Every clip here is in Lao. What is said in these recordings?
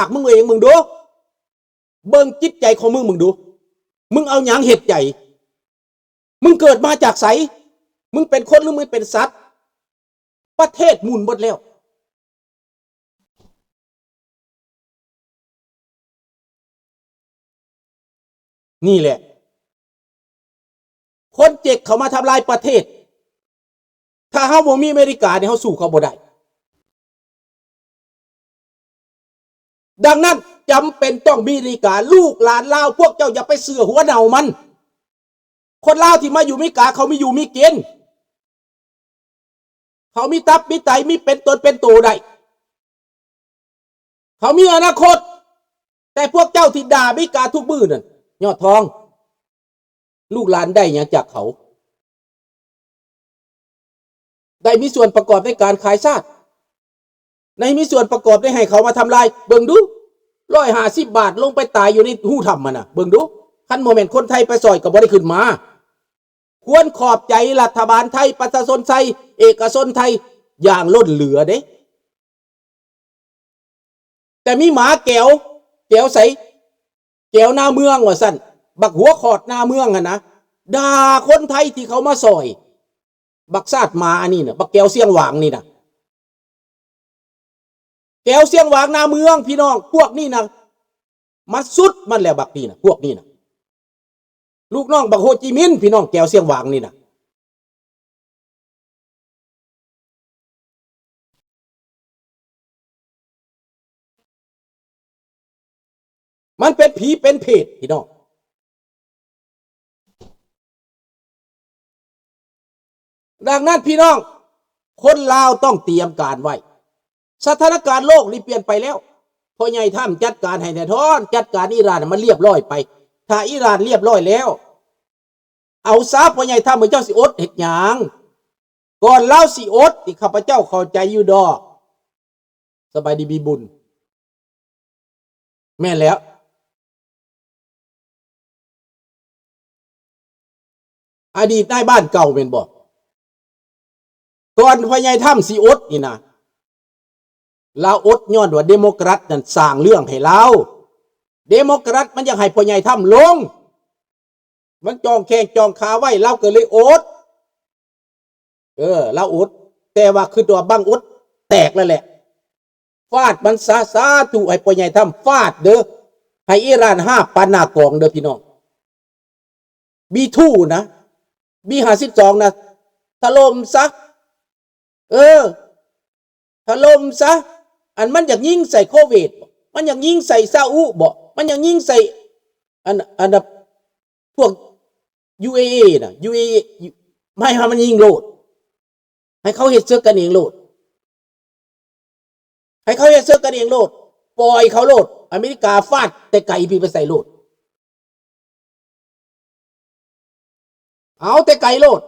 ກມຶງເອງເບິ່ງດູ. ເບິ່ງຈິດໃຈຂອງມຶງເບິ່ງດູ. ມຶງເອົາຫຍັງເຮັດໃຈ? ມຶງເກີດມາຈາກໃສ? ມຶງເປັນຄົນ ຫຼື ມຶງເປັນສັດ? ປະເທດໝູນເບິດແລ້ວ. ນີ້ແຫຼະ ຄົນເຈັກເຂົ້າມາທຳລາຍປະເທດ. ຖ້າເຮົາບໍ່ມີອາເມລິການີ້ ເຮົາສູ້ເຂົາບໍ່ໄດ້. ດັ່ງນັ້ນ ຈຳເປັນຕ້ອງມີອາເມລິກາ. ລູກຫຼານລາວ ພວກເຈົ້າຢ່າໄປເຊື່ອຫົວເນົ່າມັນ. ຄົນລາວທີ່ມາຢູ່ອາເມລິກາ ເຂົາມີຢູ່ມີກິນ. ເຂົາມີຕັບມີໄຕ ມີເປັນຕົນເປັນໂຕໄດ້. ເຂົາມີອະນາຄົດ. ແຕ່ພວກເຈົ້າທີ່ດ່າອາເມລິກາທຸກມື້ນັ້ນ ຍອດທອງ ລູກຫຼານໄດ້ຫຍັງຈາກເຂົາ? ໄດ້ມີສ່ວນປະກອບໃນການຂາຍຊາດ, ໄດ້ມີສ່ວນປະກອບໃນໃຫ້ເຂົາມາທຳລາຍ. ເບິ່ງດູ ຮ້ອຍຫ້າສິບບາດ ລົງໄປຕາຍຢູ່ໃນຮູຖ້ຳຫັ້ນນະ. ເບິ່ງດູ ຄັນບໍ່ແມ່ນຄົນໄທໄປຊ່ອຍກໍບໍ່ໄດ້ຂຶ້ນມາ. ຄວນຂອບໃຈລັດຖະບານໄທ, ປະຊາຊົນໄທ, ເອກະຊົນໄທຢ່າງລົ້ນເຫຼືອເດ້. ແຕ່ມີໝາແກວ, ແກວໃສ? ແກວນາເມືອງວ່າຊັ້ນ, ບັກຫົວຂອດນາເມືອງຫັ້ນນະ, ດ່າຄົນໄທທີ່ເຂົາມາຊ່ອຍ. ບັກຊາດໝາອັນນີ້ນະ, ບັກແກວຊຽງຫວາງນີ້ນະ. ແກວຊຽງຫວາງນາເມືອງ ພີ່ນ້ອງ, ພວກນີ້ນະ ມັນສຸດມັນແລ້ວ ບັກນີ້ນະ, ພວກນີ້ນະ ລູກນ້ອງບັກໂຮຈິມິນ ພີ່ນ້ອງ, ແກວຊຽງຫວາງນີ້ນະ. ມັນເປັນຜີເປັນເຜດ ພີ່ນ້ອງ. ດັ່ງນັ້ນ ພີ່ນ້ອງ, ຄົນລາວຕ້ອງຕຽມການໄວ້. ສະຖານະການໂລກນີ້ປ່ຽນໄປແລ້ວ. ພໍ່ໃຫຍ່ທຳຈັດການໃຫ້ແນ່ນອນ, ຈັດການອີຣານໃຫ້ມັນລຽບລ້ອຍໄປ. ຖ້າອີຣານລຽບລ້ອຍແລ້ວ, ເອົາຊະ ພໍ່ໃຫຍ່ທຳ, ເຈົ້າຊິອົດເຮັດຫຍັງ? ກ່ອນລາວຊິອົດນີ້ ຂ້າພະເຈົ້າເຂົ້າໃຈຢູ່ດອກ. ສະບາຍດີ ມີບຸນ. ແມ່ນແລ້ວ. ອະດີດນາຍບ້ານເກົ່າແມ່ນບໍ່? ກ່ອນພໍ່ໃຫຍ່ທຳຊິອົດນີ້ນະ, ລາວອົດຍ້ອນວ່າເດໂມແຄຣັດນັ້ນສ້າງເລື່ອງໃຫ້ລາວ. ເດໂມແຄຣັດມັນຢາກໃຫ້ພໍ່ໃຫຍ່ທຳລົງ, ມັນຈອງແຂ້ງຈອງຂາໄວ້, ລາວກໍເລີຍອົດ. ເອີ ລາວອົດ, ແຕ່ວ່າຄິດວ່າບັງອົດແຕກແລ້ວແຫຼະ. ຟາດມັນຊະ, ສາທຸ ໃຫ້ພໍ່ໃຫຍ່ທຳຟາດເດີ້, ໃຫ້ອີຣານຫາບປານໜ້າກອງເດີ້ ພີ່ນ້ອງ. ບີທູນະ, ບີຫ້າສິບສອງນະ, ຖະຫຼົ່ມຊະ. ເອີ ຖະຫຼົ່ມຊະ. ອັນມັນຢາກຍິງໃສ່ໂຄເວດບໍ? ມັນຢາກຍິງໃສ່ຊາອຸບໍ? ມັນຢາກຍິງໃສ່ ອັນ ອັນ ພວກ ຢູເອອີ ນະ, ຢູເອອີ ໃຫ້ ໃຫ້ມັນຍິງໂລດ, ໃຫ້ເຂົາເຮັດເສິກກັນເອງໂລດ, ໃຫ້ເຂົາເຮັດເສິກກັນເອງໂລດ, ປ່ອຍເຂົາໂລດ. ອາເມລິກາຟາດແຕ່ໄກພີ້ໄປໃສ່ໂລດ, ເອົາແຕ່ໄກໂລດ.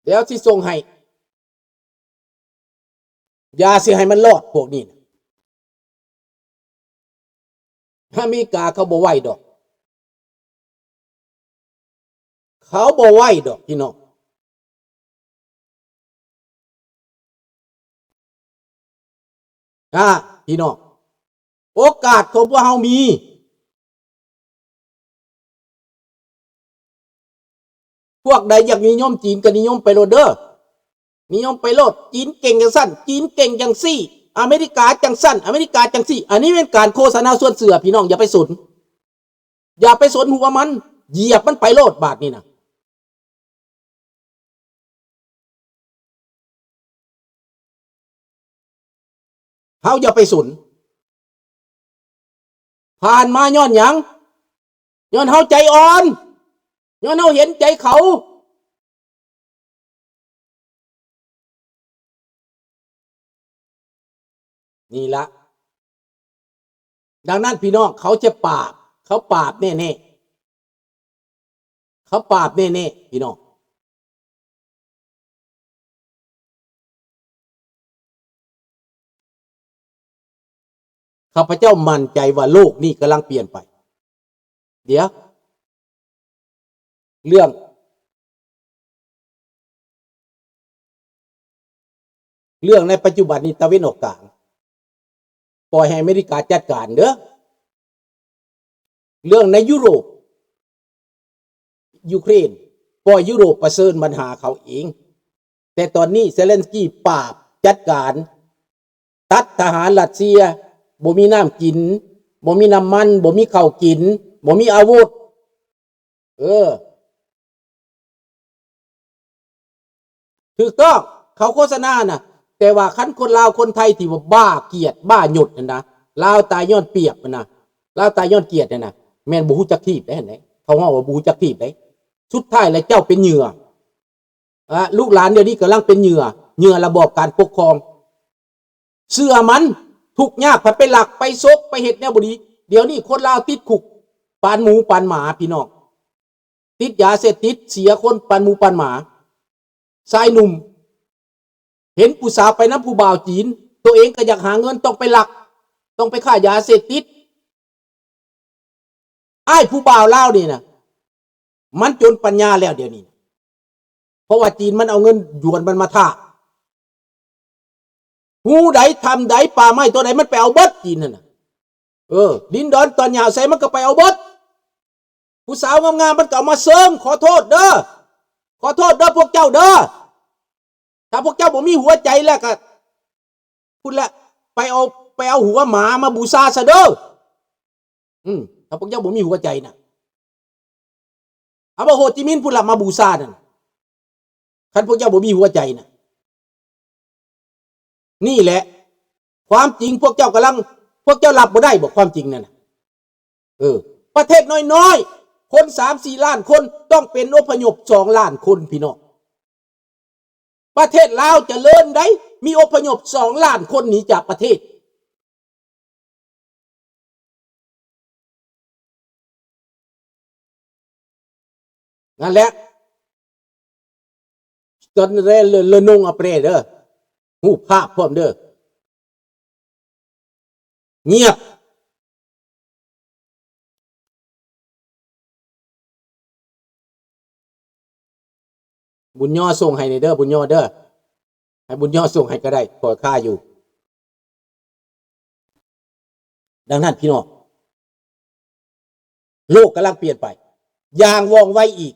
ດຽວຊິສົ່ງໃຫ້. ຢ່າຊິໃຫ້ມັນລອດພວກນີ້ນະ. ອາເມລິກາເຂົາບໍ່ໄຫວດອກ. ເຂົາບໍ່ໄຫວດອກ ພີ່ນ້ອງ. ອາ ພີ່ນ້ອງ, ໂອກາດຂອງພວກເຮົາມີ. ພວກໃດຢາກນິຍົມຈີນກໍນິຍົມໄປໂລດເດີ້, ນິຍົມໄປໂລດ. ຈີນເກັ່ງຈັ່ງຊັ້ນ, ຈີນເກັ່ງຈັ່ງຊີ້, ອາເມລິກາຈັ່ງຊັ້ນ, ອາເມລິກາຈັ່ງຊີ້. ອັນນີ້ແມ່ນການໂຄສະນາຊວນເຊື່ອ, ພີ່ນ້ອງຢ່າໄປສົນ. ຢ່າໄປສົນຫົວມັນ, ຢຽບມັນໄປໂລດບາດນີ້ນະ. ເຮົາຢ່າໄປສົນ. ຜ່ານມາຍ້ອນຫຍັງ? ຍ້ອນເຮົາໃຈອ່ອນ, ຍ້ອນເຮົາເຫັນໃຈເຂົາ. ນີ້ລະ. ດັ່ງນັ້ນ ພີ່ນ້ອງ, ເຂົາຈະປາບ, ເຂົາປາບແນ່ໆ, ເຂົາປາບແນ່ໆ ພີ່ນ້ອງ. ຂ້າພະເຈົ້າໝັ້ນໃຈວ່າໂລກນີ້ກຳລັງປ່ຽນໄປ. ດຽວ ເລື່ອງ ເລື່ອງໃນປັດຈຸບັນນີ້ຕາເວັນອອກກາງ ປ່ອຍໃຫ້ອາເມລິກາຈັດການເດີ້. ເລື່ອງໃນຢູໂຣບ ຢູເຄຣນ ປ່ອຍຢູໂຣບປະເຊີນບັນຫາເຂົາເອງ. ແຕ່ຕອນນີ້ເຊເລັນສກີປາບຈັດການ ຕັດທະຫານຣັດເຊຍ ບໍ່ມີນ້ຳກິນ ບໍ່ມີນ້ຳມັນ ບໍ່ມີເຂົ້າກິນ ບໍ່ມີອາວຸດ. ເອີ ຖືກຕ້ອງ ເຂົາໂຄສະນານະ. ແຕ່ວ່າຄັນຄົນລາວຄົນໄທທີ່ວ່າບ້າກຽດບ້າຍົດຫັ້ນນະ ລາວຕາຍຍ້ອນປຽບຫັ້ນນະ ລາວຕາຍຍ້ອນກຽດຫັ້ນນະ ແມ່ນບໍ່ຮູ້ຈັກທີບເດ້ຫັ້ນເດ້. ເຂົາເວົ້າວ່າບໍ່ຮູ້ຈັກທີບເດ້. ສຸດທ້າຍແລ້ວເຈົ້າເປັນເຫຍື່ອ. ອາ ລູກຫຼານດຽວນີ້ກຳລັງເປັນເຫຍື່ອ ເຫຍື່ອລະບອບການປົກຄອງ. ເຊື່ອມັນ ທຸກຍາກ ໄປລັກ ໄປສົກ ໄປເຮັດແນວບໍ່ດີ. ດຽວນີ້ຄົນລາວຕິດຄຸກປານໝູປານໝາ ພີ່ນ້ອງ. ຕິດຢາເສບຕິດ ເສຍຄົນປານໝູປານໝາ. ຊາຍໜຸ່ມ ເຫັນຜູ້ສາວໄປນຳຜູ້ບ່າວຈີນ ໂຕເອງກໍຢາກຫາເງິນ ຕ້ອງໄປລັກ ຕ້ອງໄປຄ້າຢາເສບຕິດ. ອ້າຍຜູ້ບ່າວລາວນີ້ນະ ມັນຈົນປັນຍາແລ້ວດຽວນີ້ ເພາະວ່າຈີນມັນເອົາເງິນຢວນມັນມາຖ້າ. ພູໃດ ຖ້ຳໃດ ປ່າໄມ້ຕົວໃດ ມັນໄປເອົາເບິດ ຈີນຫັ້ນນະ. ເອີ ດິນດອນຕອນຫຍ້າວໃສ ມັນກໍໄປເອົາເບິດ. ຜູ້ສາວງາມໆ ມັນກໍເອົາມາເຊີງ. ຂໍໂທດເດີ້ ຂໍໂທດເດີ້ພວກເຈົ້າເດີ້. ຖ້າພວກເຈົ້າບໍ່ມີຫົວໃຈແລ້ວກໍ ພຸ້ນແຫຼະ ໄປເອົາ ໄປເອົາຫົວໝາມາບູຊາຊະເດີ້. ອືມ ຖ້າພວກເຈົ້າບໍ່ມີຫົວໃຈນະ ເອົາ ບໍ່ ໂຮຈິມິນພຸ້ນລະມາບູຊານັ້ນ ຄັນພວກເຈົ້າບໍ່ມີຫົວໃຈນະ. ນີ້ແຫຼະຄວາມຈິງ ພວກເຈົ້າກຳລັງ ພວກເຈົ້າຮັບບໍ່ໄດ້ບໍຄວາມຈິງນັ້ນນະ? ເອີ ປະເທດນ້ອຍໆ ຄົນສາມສີ່ລ້ານຄົນ ຕ້ອງເປັນອົບພະຍົບສອງລ້ານຄົນ ພີ່ນ້ອງ. ປະເທດລາວຈະເລີນໃດ໋ ມີອົບພະຍົບສອງລ້ານຄົນໜີຈາກປະເທດ. ນັ້ນແຫຼະ Standard ເລີ ເລີ Nom après ເດີ້ ຮູບພາບພ້ອມເດີ້. ງຽບ. ບຸນຍໍສົ່ງໃຫ້ແດ່ເດີ້ ບຸນຍໍເດີ້ ໃຫ້ບຸນຍໍສົ່ງໃຫ້ກໍໄດ້ ຂ້ອຍຄາຢູ່. ດັ່ງນັ້ນພີ່ນ້ອງ ໂລກກຳລັງປ່ຽນໄປຢ່າງວ່ອງໄວອີກ.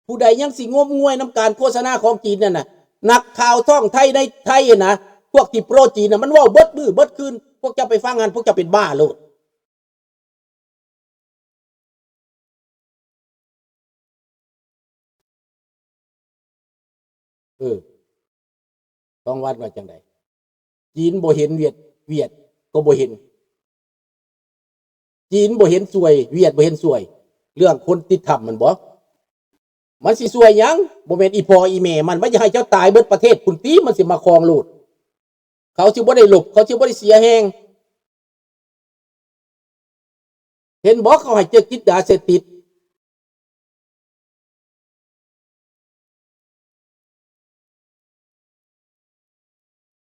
ຜູ້ໃດຍັງຊິງົມງວຍນຳການໂຄສະນາຂອງຈີນນັ້ນນະ ນັກຂ່າວທ້ອງໄທໃນໄທນະ ພວກທີ່ໂປຣຈີນນະ ມັນເວົ້າເບິດມື້ເບິດຄືນ. ພວກເຈົ້າໄປຟັງຫັ້ນ ພວກເຈົ້າເປັນບ້າໂລດ. ເອີ ທອງວັນວ່າຈັ່ງໃດ? ຈີນບໍ່ເຫັນ ຫວຽດ ຫວຽດກໍບໍ່ເຫັນ. ຈີນບໍ່ເຫັນຊ່ວຍ ຫວຽດບໍ່ເຫັນຊ່ວຍ ເລື່ອງຄົນຕິດຖ້ຳຫັ້ນບໍ? ມັນຊິຊ່ວຍຫຍັງ? ບໍ່ແມ່ນອີ່ພໍ່ອີ່ແມ່ມັນ ມັນຢາກໃຫ້ເຈົ້າຕາຍເບິດປະເທດພຸ້ນຕິ ມັນຊິມາຄອງໂລດ. ເຂົາຊິບໍ່ໄດ້ລົບ ເຂົາຊິບໍ່ໄດ້ເສຍແຮງ. ເຫັນບໍ່ ເຂົາໃຫ້ເຈົ້າກິນຢາເສບຕິດ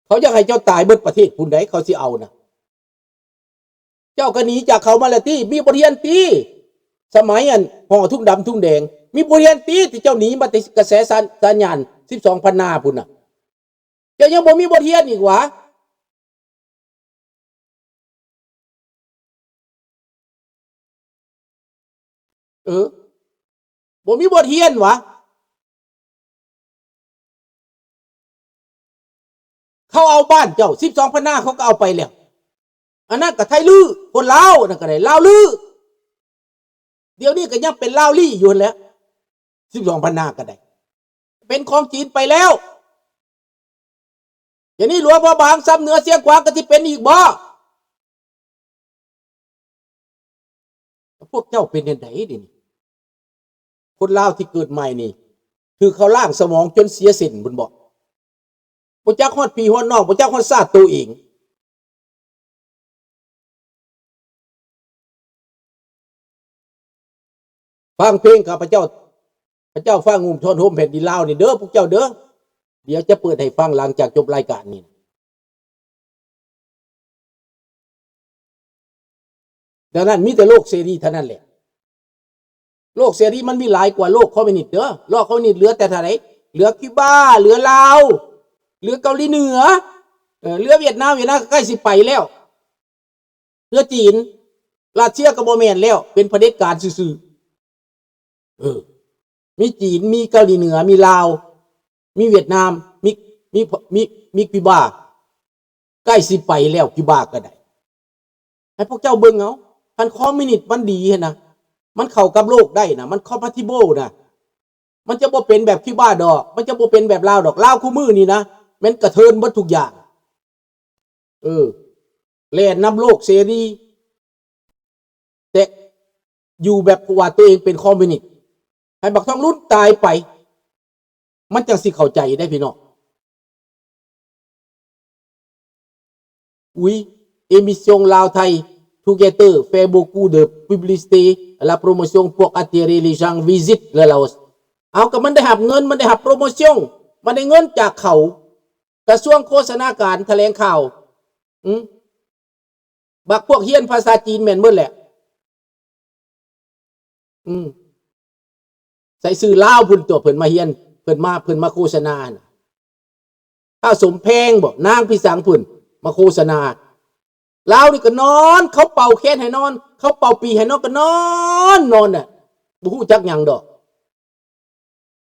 ເຂົາຢາກໃຫ້ເຈົ້າຕາຍເບິດປະເທດພຸ້ນໃດ ເຂົາຊິເອົານະ. ເຈົ້າກໍໜີຈາກເຂົາມາແລ້ວຕິ ມີບົດຮຽນຕິ? ສະໄໝອັນຫໍ່ທຸງດຳທຸງແດງ ມີບົດຮຽນຕິ ທີ່ເຈົ້າໜີມາແຕ່ກະແສສານ ສານຍານສິບສອງພັນນາພຸ້ນນະ? ເຈົ້າຍັງບໍ່ມີບົດຮຽນອີກຫວາ? ເອີ ບໍ່ມີບົດຮຽນຫວາ? ເຂົາເອົາບ້ານເຈົ້າ ສິບສອງພັນນາ ເຂົາກໍເອົາໄປແລ້ວ. ອັນນັ້ນກໍໄທລື້ ຄົນລາວນັ້ນກໍໄດ້ ລາວລື້. ດຽວນີ້ກໍຍັງເປັນລາວລີ້ຢູ່ຫັ້ນແຫຼະ ສິບສອງພັນນາກໍໄດ້ ເປັນຂອງຈີນໄປແລ້ວ. ດຽວນີ້ຫຼວງພະບາງ ຊຳເໜືອ ຊຽງຂວາງ ກໍຊິເປັນອີກບໍ? ພວກເຈົ້າເປັນແນວໃດດຽວນີ້? ຄົນລາວທີ່ເກີດໃໝ່ນີ້ ຖືກເຂົາລ້າງສະໝອງຈົນເສຍເສັ້ນພຸ້ນບໍ? ບໍ່ຈັກຮອດພີ່ຮອດນ້ອງ ບໍ່ຈັກຮອດຊາດໂຕເອງ. ຟັງເພງຂ້າພະເຈົ້າ ພະເຈົ້າຟ້າງຸ່ມທ້ອນໂຮມແຜ່ນດິນລາວນີ້ເດີ້ ພວກເຈົ້າເດີ້. ດຽວຈະເປີດໃຫ້ຟັງຫຼັງຈາກຈົບລາຍການນີ້. ດັ່ງນັ້ນ ມີແຕ່ໂລກເສລີເທົ່ານັ້ນແຫຼະ. ໂລກເສລີມັນມີຫຼາຍກວ່າໂລກຄອມມິວນິດເດີ້. ໂລກຄອມມິວນິດເຫຼືອແຕ່ເທົ່າໃດ? ເຫຼືອຄິວບາ ເຫຼືອລາວ. ເຫຼືອເກົາຫຼີເໜືອ ເອີ ເຫຼືອຫວຽດນາມ ຫວຽດນາມກໍໃກ້ຊິໄປແລ້ວ ເຫຼືອຈີນ ຣັດເຊຍກໍບໍ່ແມ່ນແລ້ວ ເປັນຜະເດັດການຊື່ໆ ເອີ ມີຈີນ ມີເກົາຫຼີເໜືອ ມີລາວ ມີຫວຽດນາມ ມີ ມີ ມີ ມີຄິວບາ ໃກ້ຊິໄປແລ້ວ ຄິວບາກໍໄດ້ ໃຫ້ພວກເຈົ້າເບິ່ງເອົາ ຄັນຄອມມິວນິດມັນດີຫັ້ນນະ ມັນເຂົ້າກັບໂລກໄດ້ນະ ມັນ compatible ນະ ມັນຈະບໍ່ເປັນແບບຄິວບາດອກ ມັນຈະບໍ່ເປັນແບບລາວດອກ ລາວຄູ່ມື້ນີ້ນະ ແມ່ນກະເທີນເບິດທຸກຢ່າງ ເອີ ແລ່ນນຳໂລກເສລີ ແຕ່ຢູ່ແບບວ່າຕົວເອງເປັນຄອມມິວນິດ ໃຫ້ບັກທອງລຸນຕາຍໄປ ມັນຈັ່ງຊິເຂົ້າໃຈໄດ້ພີ່ນ້ອງ. Oui, émission Lao Thai Together fait beaucoup de publicité, la promotion pour attirer les gens visite le Laos. ເອົາ ກໍມັນໄດ້ຮັບເງິນ ມັນໄດ້ຮັບໂປຣໂມຊັນ ມັນໄດ້ເງິນຈາກເຂົາ ກະຊວງໂຄສະນາການຖະແຫຼງຂ່າວ ອືມ ບັກພວກຮຽນພາສາຈີນແມ່ນເບິດແຫຼະ ອືມ ໃສ່ຊື່ລາວພຸ້ນຕົວະ ເພິ່ນມາຮຽນ ເພິ່ນມາ ເພິ່ນມາໂຄສະນາຫັ້ນນະ ທ້າວສົມແພງບໍ ນາງພິສັງພຸ້ນ ມາໂຄສະນາ ລາວນີ້ກໍນອນ ເຂົາເປົ່າແຄນໃຫ້ນອນ ເຂົາເປົ່າປີໃຫ້ນອນ ກໍນອນ ນອນນະ ບໍ່ຮູ້ຈັກຫຍັງດອກ.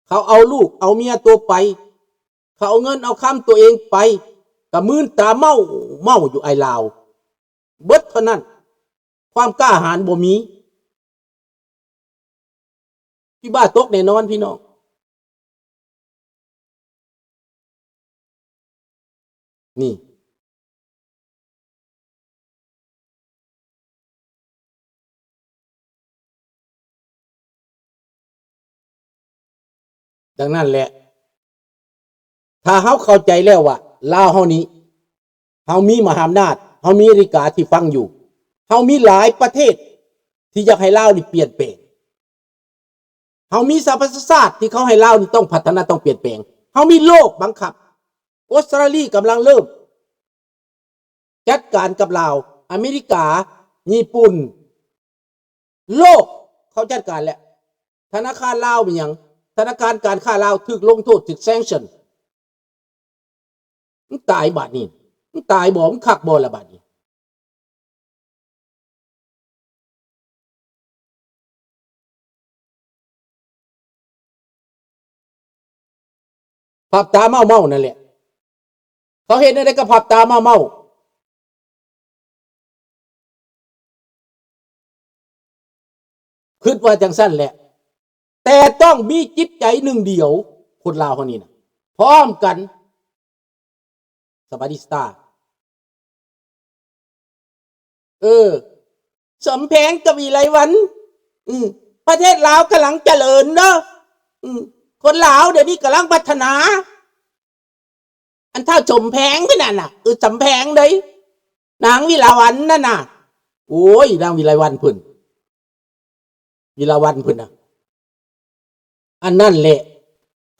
ເຂົາເອົາລູກເອົາເມຍຕົວໄປ ເຂົາເອົາເງິນເອົາຄຳຕົວເອງໄປ ກະມືນຕາເມົາ ເມົາຢູ່ອ້າຍລາວ ເບິດເທົ່ານັ້ນ ຄວາມກ້າຫານບໍ່ມີ ທີ່ບ້າຕົກແນ່ນອນພີ່ນ້ອງ. ນີ້ ດັ່ງນັ້ນແຫຼະ ຖ້າເຮົາເຂົ້າໃຈແລ້ວວ່າ ລາວເຮົານີ້ ເຮົາມີມະຫາອຳນາດ ເຮົາມີອາເມລິກາທີ່ຟັງຢູ່ ເຮົາມີຫຼາຍປະເທດທີ່ຢາກໃຫ້ລາວນີ້ປ່ຽນແປງ ເຮົາມີສະຫະປະຊາຊາດທີ່ເຂົາໃຫ້ລາວນີ້ຕ້ອງພັດທະນາ ຕ້ອງປ່ຽນແປງ ເຮົາມີໂລກບັງຄັບ ອົດສະຕຣາລີກຳລັງເລີ່ມຈັດການກັບລາວ ອາເມລິກາ ຍີ່ປຸ່ນ ໂລກເຂົາຈັດການແລ້ວ ທະນາຄານລາວເປັນຫຍັງ ທະນາຄານການຄ້າລາວຖືກລົງໂທດ ຖືກ sanction ມັນຕາຍບາດນີ້ ມັນຕາຍບໍ່ ມັນຄັກບໍ່ລະບາດນີ້. ພັບຕາເມົາໆ ນັ້ນແຫຼະ ເຂົາເຮັດແນວໃດກໍພັບຕາເມົາໆ ຄິດວ່າຈັ່ງຊັ້ນແຫຼະ ແຕ່ຕ້ອງມີຈິດໃຈໜຶ່ງດຽວ ຄົນລາວເຮົານີ້ນະ ພ້ອມກັນ ສະບາຍດີສະຕາ ເອີ ສົມແພງ ກະວີໄລວັນ ອື ປະເທດລາວກຳລັງຈະເລີນເດີ ອື ຄົນລາວດຽວນີ້ກຳລັງພັດທະນາ ອັນທ້າວສົມແພງພຸ້ນນະ ເອີ ສຳແພງເດ້ ນາງວິລາວັນນັ້ນນະ ໂອ້ຍ ນາງວິລາວັນພຸ້ນ ວິລາວັນພຸ້ນນະ ອັນນັ້ນແຫຼະ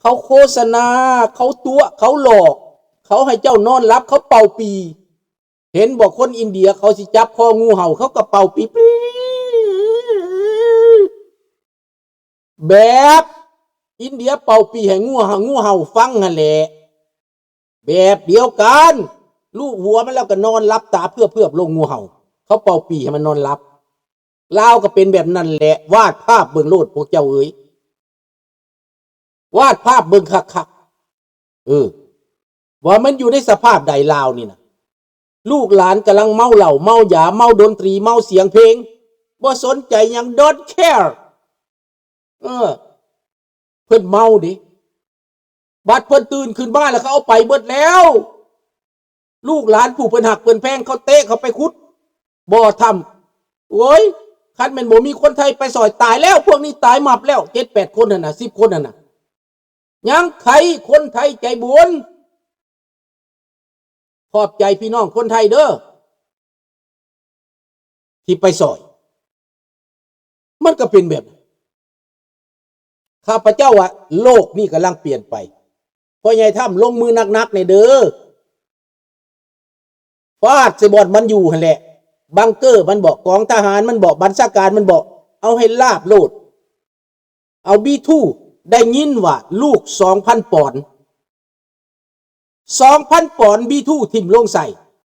ເຂົາໂຄສະນາ ເຂົາຕົວະ ເຂົາຫຼອກ ເຂົາໃຫ້ເຈົ້ານອນຫຼັບ ເຂົາເປົ່າປີ ເຫັນບໍ່ ຄົນອິນເດຍເຂົາຊິຈັບຄໍງູເຫົ່າ ເຂົາກໍເປົ່າປີ ປີ ແບບອິນເດຍເປົ່າປີໃຫ້ງູເຫົ່າ ງູເຫົ່າຟັງຫັ້ນແຫຼະ ແບບດຽວກັນ ລູບຫົວມັນແລ້ວກໍນອນຫຼັບຕາເພືອບໆ ລົງງູເຫົ່າ ເຂົາເປົ່າປີໃຫ້ມັນນອນຫຼັບ ລາວກໍເປັນແບບນັ້ນແຫຼະ ວາດພາບເບິ່ງໂລດພວກເຈົ້າເອີຍ ວາດພາບເບິ່ງຄັກໆ ເອີ ວ່າມັນຢູ່ໃນສະພາບໃດລາວນີ້ນະ ລູກຫຼານກຳລັງເມົາເຫຼົ້າ ເມົາຢາ ເມົາດົນຕີ ເມົາສຽງເພງ ບໍ່ສົນໃຈຫຍັງ don't care ເອີ ເພິ່ນເມົາເດ້ ບັດເພິ່ນຕື່ນຂຶ້ນມາແລ້ວ ເຂົາເອົາໄປເບິດແລ້ວ ລູກຫຼານຜູ້ເພິ່ນຮັກເພິ່ນແພງ ເຂົາເຕະເຂົາໄປຂຸດບໍ່ຖ້ຳ ໂອ້ຍ ຄັນແມ່ນບໍ່ມີຄົນໄທໄປຊ່ອຍ ຕາຍແລ້ວ ພວກນີ້ຕາຍໝັບແລ້ວ ເຈັດແປດຄົນຫັ້ນນະ ສິບຄົນຫັ້ນນະ ຍັງໃຜຄົນໄທໃຈບຸນ ຂອບໃຈພີ່ນ້ອງຄົນໄທເດີ ທີ່ໄປຊ່ອຍ ມັນກໍເປັນແບບ ຂ້າພະເຈົ້າວ່າ ໂລກນີ້ກຳລັງປ່ຽນໄປ ພໍ່ໃຫຍ່ທຳລົງມືໜັກໆແດ່ເດີ ຟາດໃສ່ບ່ອນມັນຢູ່ຫັ້ນແຫຼະ ບັງເກີມັນເບາະ ກອງທະຫານມັນເບາະ ບັນຊາການມັນເບາະ ເອົາໃຫ້ລາບໂລດ ເອົາ ບີທູ ໄດ້ຍິນວ່າລູກສອງພັນປອນ ສອງພັນປອນ ບີທູ ຖິ້ມລົງໃສ່